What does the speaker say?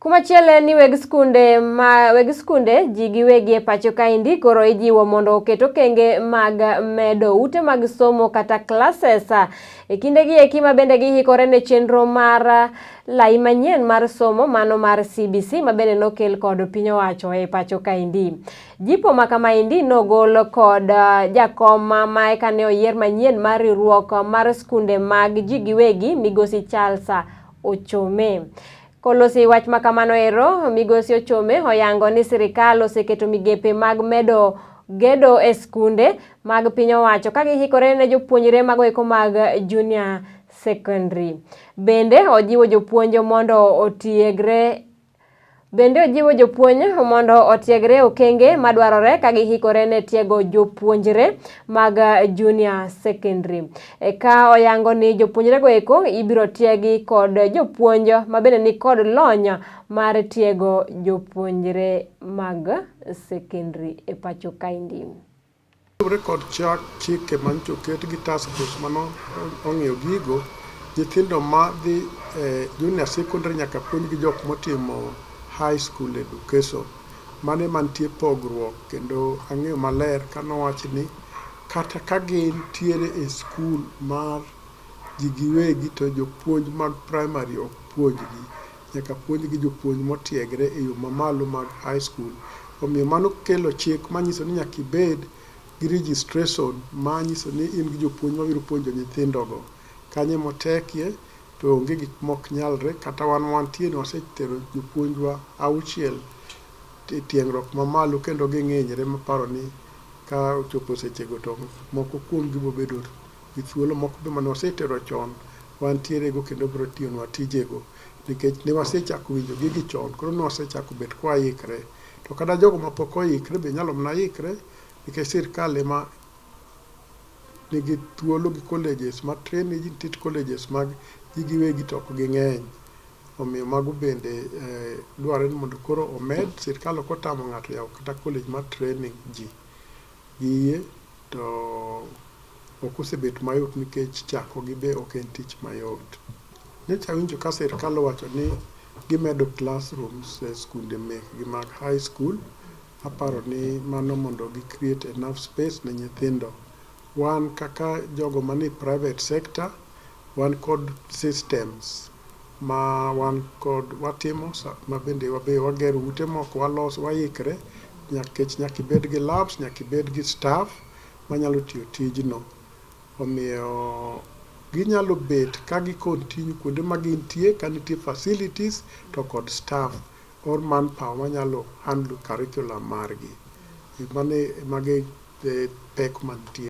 Kumachielo en ni weg skunde ma weg skunde ji giwegi e pacho kaendi koro ijiwo mondo oket okenge mag medo ute mag somo kata classes e kindegi eki ma bende gihikore ne chenro mar lai manyien mar somo mano mar CBC ma bende nokel kod piny owacho e pacho kaendi. Jipo ma kamaendi nogol kod jakom ma eka ne oyier manyien mar riwruok mar skunde mag ji giwegi, Migosi Charles Ochome. Kolosi wach ma kamano ero, Migosi Ochome oyango ni sirikal oseketo migepe mag medo gedo e skunde mag piny owacho ka gihikore ne jopuonjre mago eko mag junior secondary. Bende ojiwo jopuonj mondo otiegre. Bende ojiwo jopuonj mondo otiegre okenge madwarore ka gihikore ne tiego jopuonjre mag junior secondary. Ka oyango ni jopuonjrego eko ibiro tiegi kod jopuonj mabende ni kod lony mar tiego jopuonjre mag secondary e pacho kaendi. Kaluwore kod chak chike manyocha oket gi task force mano ong'iyo gigo, nyithindo ma dhi e junior secondary nyaka puonj gi jok motimo high school education. Mano ema nitie pogruok kendo ang'eyo maler kanowach ni kata ka gintiere e skul mar ji giwegi to jopuonj mag primary ok puonjgi. Nyaka puonjgi jopuonj motiegre e yo mamalo mag high school. Omiyo mano kelo chik manyiso ni nyaka ibed gi registration manyiso ni in gi jopuonj mabiro puonjo nyithindogo. Kanyo emotekie to onge gik mok nyalre kata wan wantie ni wasetero jopuonjwa auchiel e tiegruok mamalo kendo ging'inyre maparo ni ka ochopo sechego to moko kuomgi biro bedo gi thuolo, moko be mane wasetero chon wantiere go kendo biro tiyonwa tijego nikech ne wasechako winjo gigi chon, koro ne wasechako bet kwaikre. To kata jogo mapok oikre be nyalo mana ikre nikech sirkal ema nigi thuolo gi colleges ma train ji, nitie colleges mag ji giwegi to ok ging'eny. Omiyo mago bende dwarore ni mondo koro omed, sirkal ok otamo ng'ato yawo kata college mar training ji giyie to ok osebet mayot nikech chakogi be ok en tich mayot. Nyocha awinjo ka sirkal owacho ni gimedo classrooms e skunde mekgi mag high school. Aparo ni mano mondo gi create enough space ne nyithindo. Wan kaka jogo manie private sector, wan kod systems ma wan kod watimo ma bende wabe wagero ute moko waloso waikre nikech nyaka ibed gi labs, nyaka ibed gi staff manyalo tiyo tijno. Omiyo ginyalo bet ka gi continue kuonde ma gintie ka nitie facilities to kod staff or manpower manyalo handle curriculum margi. Mano mago e pek mantie.